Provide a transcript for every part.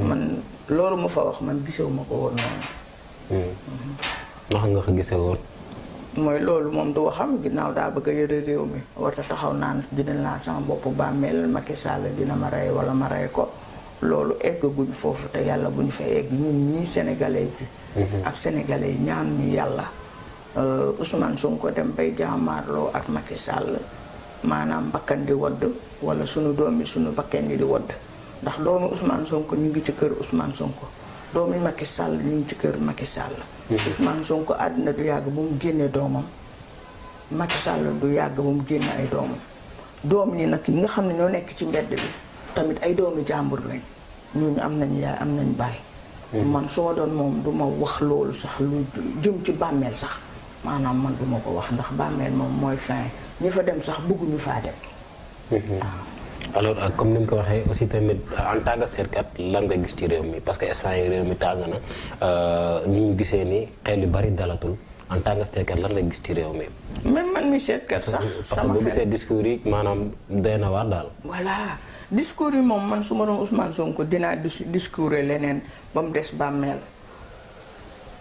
man loolu mu fa wax man gisewu ma ko woon noonu. ndax nga ko gisee woon. mooy loolu moom du waxam ginnaaw daa bëgg a yore réew mi warta taxaw naan dina laa sama bopp bàmmeel Macky Sall dina ma rey wala ma rey ko loolu eggaguñ foofu te yàlla bu ñu fa egg ñun ñii sénégalais yi ak sénégalais yi ñaan ñu yàlla Ousmane Sonko dem bay jaamaarloo ak Macky Sall maanaam bakkan di wadd wala sunu doom yi sunu bakkan yi di wadd ndax doomi Ousmane Sonko ñu ngi ci kër Ousmane Sonko doomi Macky Sall ñu ngi ci kër Macky Sall. Ousmane Sonko àddina du yàgg ba mu génnee doomam Macky Sall du yàgg ba mu génne ay doomam doom ñi nag yi nga xam ne ñoo nekk ci mbedd bi tamit ay doomi jàmbur lañ ñooñu am nañu yaay am nañu baay. man su ma doon moom du ma wax loolu sax lu jëm ci bàmmeel sax maanaam man du ma ko wax ndax bàmmeel moom mooy fin ñi fa dem sax bëgguñu faa dem. alors comme ni mu ko waxee aussi tamit en tant que seetkat lan nga gis ci réew mi parce que instant yi réew mi tàng na ni ñu gisee ni xel yu bari dalatul en tant que seetkat lan nga gis ci réew mi. même man mi seetkat sax. parce que boo gisee discours yi maanaam doy na waar daal. voilà discours yi moom man su ma doon Ousmane Sonko dinaa discours leneen ba mu des bàmmeel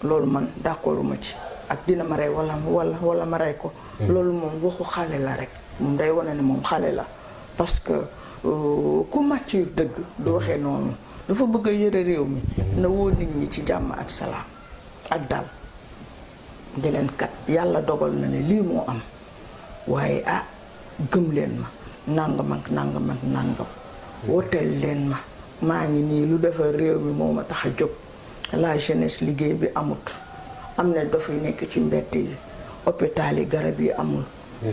loolu man d'accord ma ci ak dina ma rey wala ma rey ko. loolu moom waxu xale la rek moom day wane ne moom xale la. parce que ku mature dëgg du waxee noonu dafa bëgg a yëre réew mi na woo nit ñi ci jàmm ak salaam ak dal di leen kat yàlla dogal na ne lii moo am waaye gëm leen ma nangam ak nangam ak nangam woteel leen ma maa ngi nii lu defar réew mi moo ma tax a jóg la jeunesse liggéey bi amut am na dof yi nekk ci mbedd yi hôpital yi garab yi amul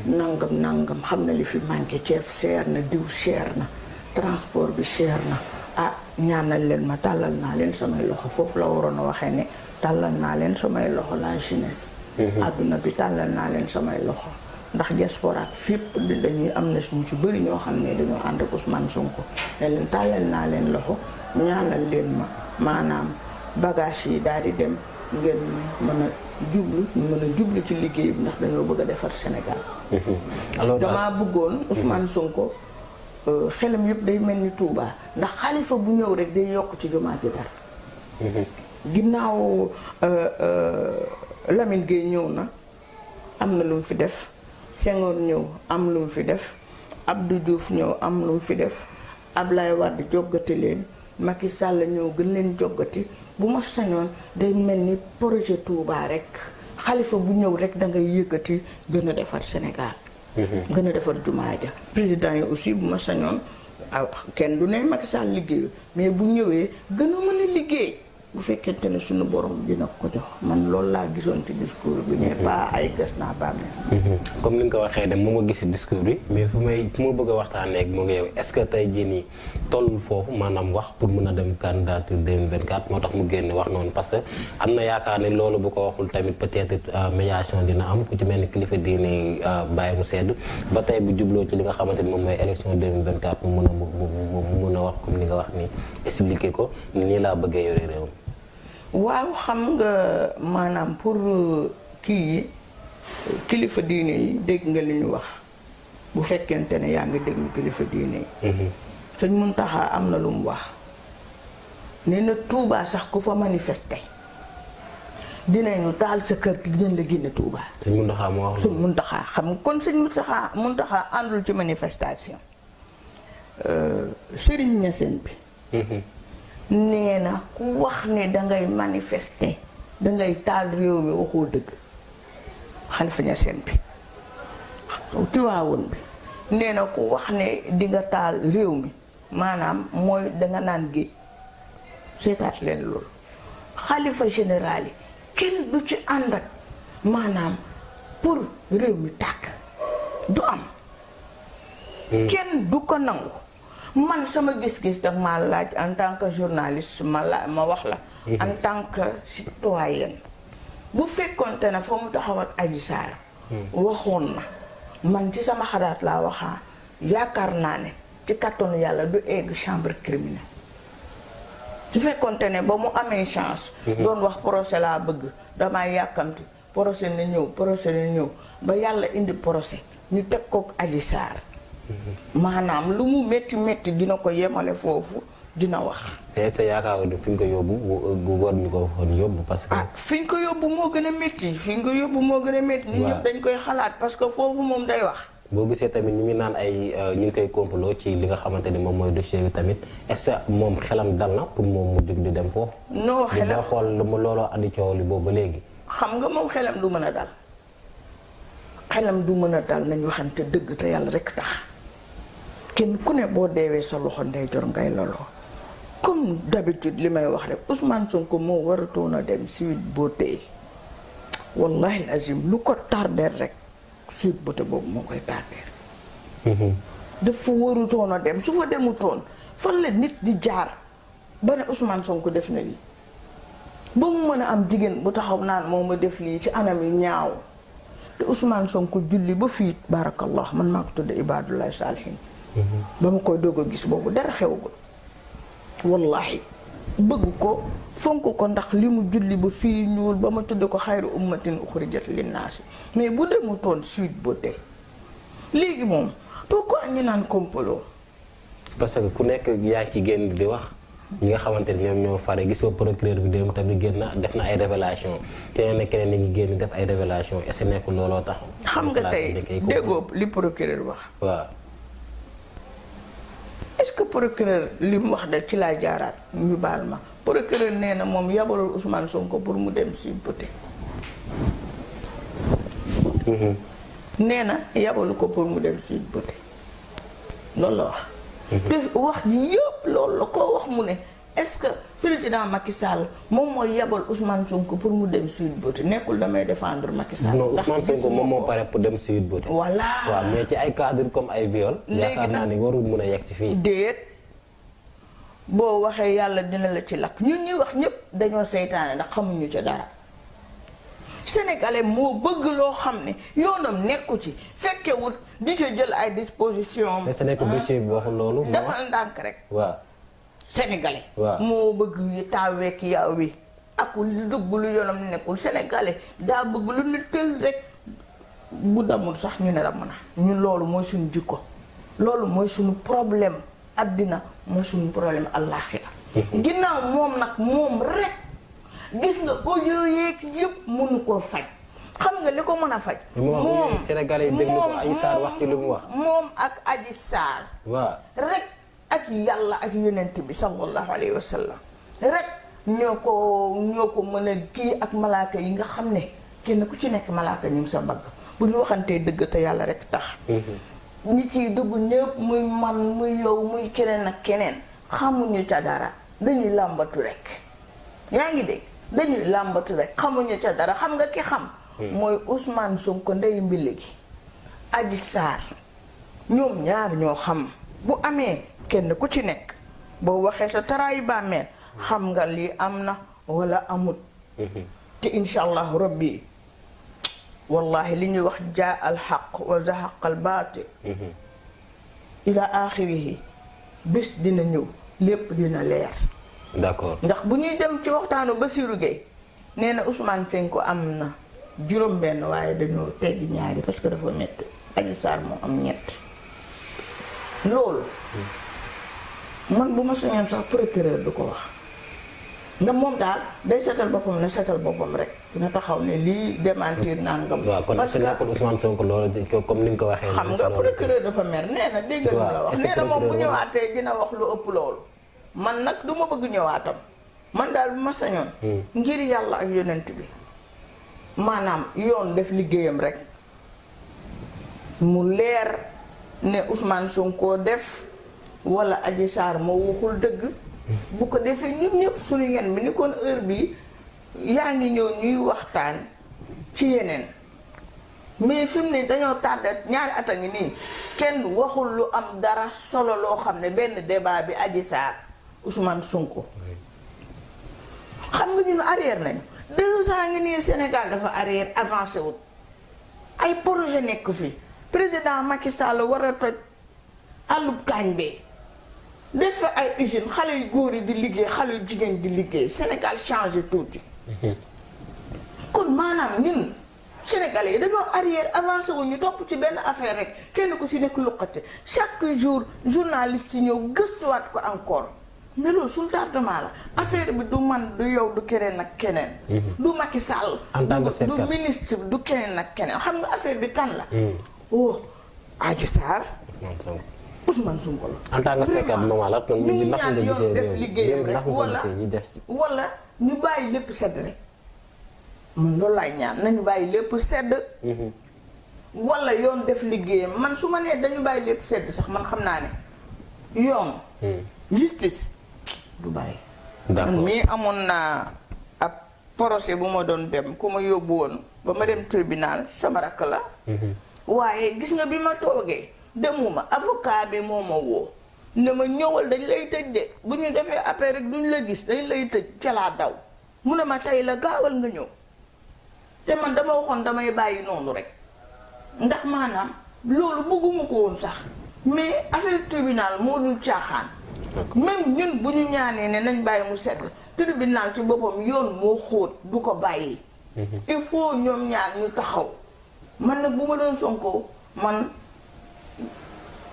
nangam xam na li fi manqué ceeb cher na diw cher na transport bi cher na ñaanal leen ma tàllal naa leen samay loxo foofu la waroon a waxee ne tàllal naa leen samay loxo la jeunesse àdduna bi tàllal naa leen samay loxo ndax diaspora ak fépp dañuy am na ñu ci bëri ñoo xam ne dañoo ànd ak Ousmane Sonko ne leen tàllal naa leen loxo ñaanal leen ma maanaam bagage yi daal di dem ngeen mën a jublu ci liggéey bi ndax dañoo bëgg a defar Sénégal. alors damaa bëggoon Ousmane Sonko xelam yëpp day mel ni Touba ndax xalifa bu ñëw rek day yokk ci jumaa ji dara. ginnaaw Lamine Gueye ñëw na am na lu mu fi def Senghor ñëw am lu mu fi def Abdou Diouf ñëw am lu mu fi def Ablaye Wade joggati leen Macky Sall ñëw gën leen joggati bu ma sañoon day mel ni projet Touba rek xalifa bu ñëw rek da ngay yëkkati gën a defar Sénégal. gën a defar jumaa ja président yi aussi bu ma sañoon kenn du ne Macky Sall liggéeyu mais bu ñëwee gën a mën a liggéey bu fekkente ne suñu borom dina ko jox man loolu laa gisoon ci discours bi mais pas ay gas naa bàmmeel. comme ni nga ko waxee de moom nga gis ci discours bi mais fu ma bëgg a waxtaanee ak moom yow est-ce que tey jii nii tollul foofu maanaam wax pour mën a dem candidature 2024 moo tax mu génne wax noonu parce que am na yaakaar ne loolu bu ko waxul tamit peut-être médiation dina am ku ci mel ni kilifa diine bàyyi mu sedd ba tey bu jubloo ci li nga xamante ni moom mooy élection 2024 mu mën a wax comme ni nga wax ni expliquer ko nii laa bëggee yore réew. waaw xam nga maanaam pour kii yi kilifa diine yi dégg nga li ñu wax bu fekkente ne yaa ngi déglu kilifa diine yi. sëñ Mountakha am na lu mu wax nee na Touba sax ku fa manifester dinañu taal sa kër te dinañ la génne Touba. sëñ Mountakha moo wax. sëñ Mountakha xam nga kon sëñ Mountakha àndul ci manifestation Serigne Niassène bi. nee na ku wax ne dangay manifester dangay taal réew mi waxoo dëgg Khalifa Niassène bi Tiwaawoon bi nee na ku wax ne di nga taal réew mi maanaam mooy danga naan géej seetaat leen loolu xalifa général yi kenn du ci ànd ak maanaam pour réew mi tàkk du am kenn du ko nangu man sama gis-gis danga ma laaj en tant que journaliste ma wax la en tant que citoyenne bu fekkoonte ne fa mu taxawat Adji Sarr waxoon na man ci sama xalaat laa waxaa yaakaar naa ne ci kattanu yàlla du egg chambre criminelle su fekkoonte ne ba mu amee chance doon wax procès laa bëgg damay yàkkamti procès na ñëw ba yàlla indi procès ñu teg ko Adji Sarr maanaam lu mu métti dina ko yemale foofu dina wax. te sa yaakaar ni fi ñu ko yóbbu war ñu ko woon yóbbu parce que. fi ñu ko yóbbu moo gën a métti fi ñu ko yóbbu moo gën a métti. ñun ñëpp dañ koy xalaat parce que foofu moom day wax. boo gisee tamit ñu ngi naan ay ñu ngi koy complot ci li nga xamante ni moom mooy dossier bi tamit est-ce que moom xelam dal na pour moom mu jóg di dem foofu. non xelam boo xool looloo andi coow li boobu ba léegi. xam nga moom xelam du mën a dal xelam du mën a dal nañu waxante dëgg te yàlla rek tax kenn ku ne boo deewee sa loxo ndeyjoor ngay loloo comme d'habitude li may wax rek Ousmane Sonko moo waratoon a dem Sweet Beauté wallahi azim lu ko tardeel rek. Sweet Beauté boobu moo koy tardeel dafa warutoon a dem su fa demutoon fan la nit di jaar ba ne Ousmane Sonko def na lii ba mu mën a am jigéen bu taxaw naan moo ma def lii ci anam yi ñaaw te Ousmane Sonko julli ba fii barakallah man maa ko tudde Ibadullahi Salihin ba ma koy doog a gis boobu dara xewagul wallahi bëgg ko fonk ko ndax li mu julli ba fii ñuul ba ma tudde ko xayru ummatin uxrijat linnaasi mais bu demutoon Sweet Beauté léegi moom pourquoi ñu naan complot parce que ku nekk yaa ngi ci génn di wax ñi nga xamante ni ñoom ñoo fare gisoo procureur bi dem tamit génn def na ay révélation keneen ak keneen ñi ngi génn def ay révélation est-ce que nekkul looloo tax. xam nga tey déggoo li procureur wax. waaw. est-ce que procureur li mu wax de ci laa jaaraat ñu baal ma procureur nee na moom yabalul Ousmane Sonko pour mu dem Sweet Beauté. nee na yabalu ko pour mu dem Sweet Beauté loolu la wax. te wax ji yëpp loolu la koo wax mu ne est-ce que président Macky Sall moom mooy yabal Ousmane Sonko pour mu dem Sweet Beauté nekkul damay défendre Macky Sall. non Ousmane Sonko moom moo pare pour dem Sweet Beauté. voilà waaw mais ci ay cadre comme ay viol. yaakaar naa ni warul mun a yegg si fii. déet boo waxee yàlla dina la ci lakk ñun ñuy wax ñëpp dañoo seytaane ndax xamuñu ca dara. Sénégalais moo bëgg loo xam ne yoonam nekku ci fekkewut di ca jël ay disposition mais Sénégal dossier bi waxul loolu. defal ndànk rek. waaw. Sénégalais. waaw moo bëgg yi taaweek yaw wi ak lu dugg lu yoonam nekkul Sénégalais daa bëgg lu ne tël rek bu damul sax ñu ne la mën a ñun loolu mooy suñu jikko loolu mooy suñu problème àddina mooy suñu problème àllaaxira ginnaaw moom nag moom rek gis nga audio yeeg yëpp mënu koo faj xam nga li ko mën a faj. moom Sénégalais yi déglu ko Adji Sarr wax ci li mu wax. moom ak Adji Sarr. waaw rek ak yàlla ak yonent bi sallallahu alayhi wa sallam rek ñoo ko mën a kii ak malaaka yi nga xam ne kenn ku ci nekk malaaka ñu ngi sa mbagg bu ñu waxantee dëgg te yàlla rek tax. ñi ciy dugg ñëpp muy man muy yow muy keneen ak keneen xamuñu ca dara dañuy làmbatu rek yaa ngi dégg. dañuy làmbatu rek xamuñu ca dara xam nga ki xam. mooy Ousmane Sonko ndey mbili gi Adji Sarr ñoom ñaar ñoo xam bu amee kenn ku ci nekk boo waxee sa taraayu bàmmeel xam nga lii am na wala amut. te incha allahu rabbi wallahi li ñuy wax jaa al xaq wa zahaqa al baatil ila axirihi bés dina ñëw lépp dina leer. d'accord ndax bu ñuy dem ci waxtaanu Bassirou Gueye nee na Ousmane Sonko am na juróom-benn waaye dañoo teggi ñaari parce que dafa métti Adji Sarr moo am ñett loolu man bu ma sañoon sax procureur du ko wax ndax moom daal day seetal boppam ne seetal boppam rek dina taxaw ne lii démentir nangam. waaw kon est-ce que nekkul Ousmane Sonko loolu comme ni nga ko waxee. xam nga procureur dafa mer nee na dégg nga la wax nee na moom bu ñëwaatee dina wax lu ëpp loolu. man nag du ma bëgg ñëwaatam man daal bu ma sañoon. ngir yàlla ak yonent bi maanaam yoon def liggéeyam rek mu leer ne Ousmane Sonko def wala Adji Sarr moo waxul dëgg. bu ko defee ñëpp ñëpp suñu yen bi ni kon heure bi yaa ngi ñëw ñuy waxtaan ci yeneen mais fi mu ne dañoo tardé ñaari at a ngi nii kenn waxul lu am dara solo loo xam ne benn débat bi Adji Sarr Ousmane Sonko xam nga ñun arrière nañu 2 ans ngi nii Sénégal dafa arrière avancé wut ay projet nekk fi président Macky Sall war a toj àllub kaañ bee def fa ay usine xale yu góor yi di liggéey xale yu jigéen di liggéey Sénégal changé tuuti kon maanaam ñun Sénégalais yi dañoo arrière avancé wu ñu topp ci benn affaire rek kenn ku ci nekk luqate chaque jour journaliste yi ñëw gëstuwaat ko encore mais loolu suñu tardement la affaire bi du man du yow du keneen ak keneen. du Macky Sall. en tant que du ministre du keneen ak keneen xam nga affaire bi kan la. oh Adji Sarr. Ousmane Sonko la. en tant que seetkat maman la kon mi ngi ñaan yoon def liggéeyam rek wala ñu bàyyi lépp sedd rek. man loolu laay ñaan nañu bàyyi lépp sedd. wala yoon def liggéeyam man su ma nee dañu bàyyi lépp sedd sax man xam naa ne yoon. justice du bàyyi. man mii amoon naa ab procès bu ma doon dem ku ma yóbbu woon ba ma dem tribunal sama rakk la. waaye gis nga bi ma toogee demuma avocat bi moo ma woo ne ma ñëwal dañ lay tëj de bu ñu defee après rek duñ la gis dañ lay tëj ca laa daw mu ne ma tey la gaawal nga ñëw te man dama waxoon damay bàyyi noonu rek ndax maanaam loolu bëgguma ko woon sax mais affaire tribunal moo dul caaxaan. même ñun bu ñu ñaanee ne nañ bàyyi mu sedd tribunal ci boppam yoon moo xóot du ko bàyyi. il faut ñoom ñaar ñu taxaw man nag bu ma doon Sonko man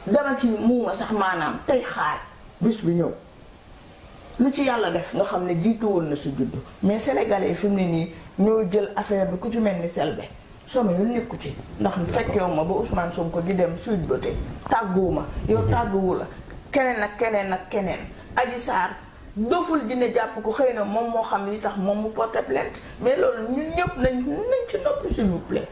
dama ci muuma sax maanaam tey xaar bis bi ñëw lu ci yàlla def nga xam ne jiitu woon na su juddu mais sénégalais fi mu ne nii ñoo jël affaire bi ku ci mel ni Selbé sama yoon nekku ci ndax fekkewu ma ba Ousmane Sonko di dem Sweet Beauté tàgguwuma yow tàgguwu la keneen ak keneen ak keneen Adji Sarr doful dina jàpp ko xëy na moom moo xam li tax moom mu porté plainte mais loolu ñun ñëpp nañ ci noppi s'il vous plaît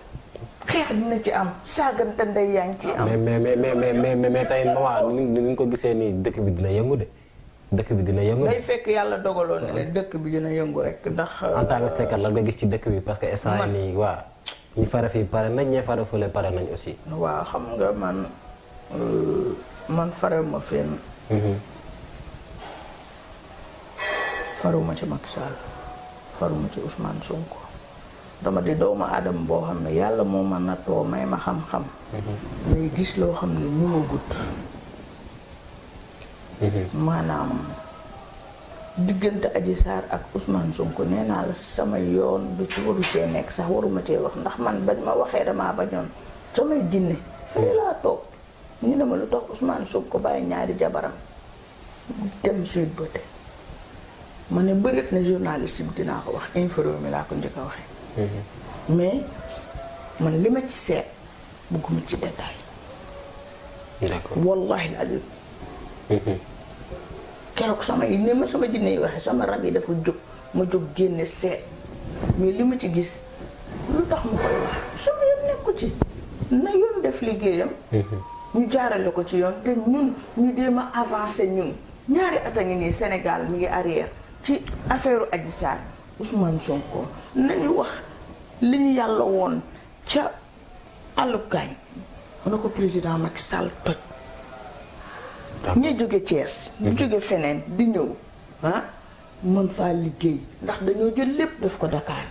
xeex dina ci am saagante ndey yaa ngi ci am. mais tey maman ni ñu ko gisee nii dëkk bi dina yëngu de dëkk bi dina yëngu de. day fekk yàlla dogaloon ne dëkk bi dina yëngu rek ndax. en tant que seetkat la nga gis ci dëkk bi parce que instant yii nii waa ñi fare fii pare nañ ñee fare fële pare nañ aussi. waaw xam nga man farewuma fenn. faruma ci Macky Sall faruma ci Ousmane Sonko dama di doomu aadama boo xam ne yàlla moo ma nattoo may ma xam-xam. muy gis loo xam ne ñu ma gudd. maanaam diggante Adji Sarr ak Ousmane Sonko nee naa la sama yoon du ci waru cee nekk sax waruma cee wax ndax man bañ ma waxee damaa bañoon samay jinne fii laa toog ñu ne ma lu tax Ousmane Sonko bàyyi ñaari jabaram dem Sweet Beauté ma ne bëreet na journaliste bi dinaa ko wax info mi laa ko njëkk a waxee. mais man li ma ci seet bëgguma ci détail. d'accord wallahi al-azim. keroog sama yi ne ma sama jinne yi waxee sama rab yi dafa jóg ma jóg génne seet mais li ma ci gis lu tax ma koy wax sama yoon nekku ci na yoon def liggéeyam. ñu jaarale ko ci yoon te ñun ñu jéem a avancé ñun ñaari at a ngi nii Sénégal mi ngi arrière ci affaire Adji Sarr Ousmane Sonko nañu wax li ñu yàlla woon ca àllub gaañ na ko président Macky Sall toj. ñi jóge Thiès. bu jóge feneen di ñëw mën faa liggéey ndax dañoo jël lépp def ko Dakar.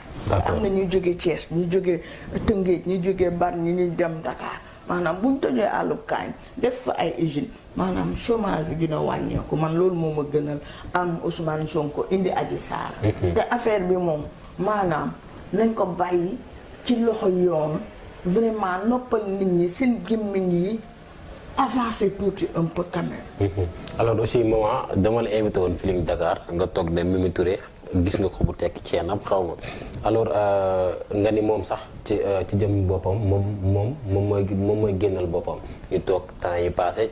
am na ñuy jóge Thiès ñu jóge Tëngéej ñu jóge Bargny ñu dem Dakar maanaam bu ñu tojee àllub kaañ def fa ay usine maanaam chômage bi dina wàññeeku man loolu moo ma gënal am Ousmane Sonko indi Adji Sarr. te affaire bi moom maanaam nañ ko bàyyi ci loxo yoon vraiment noppal nit ñi seen gémmiñ yi avancer tuuti un peu quand même. alors aussi maman dama la invité woon Feeling Dakar nga toog ne Mimi Touré gis nga ko bu tekk ceenam xaw ma alors nga ni moom sax ci jëm boppam moom mooy génnal boppam ñu toog temps yi passé ci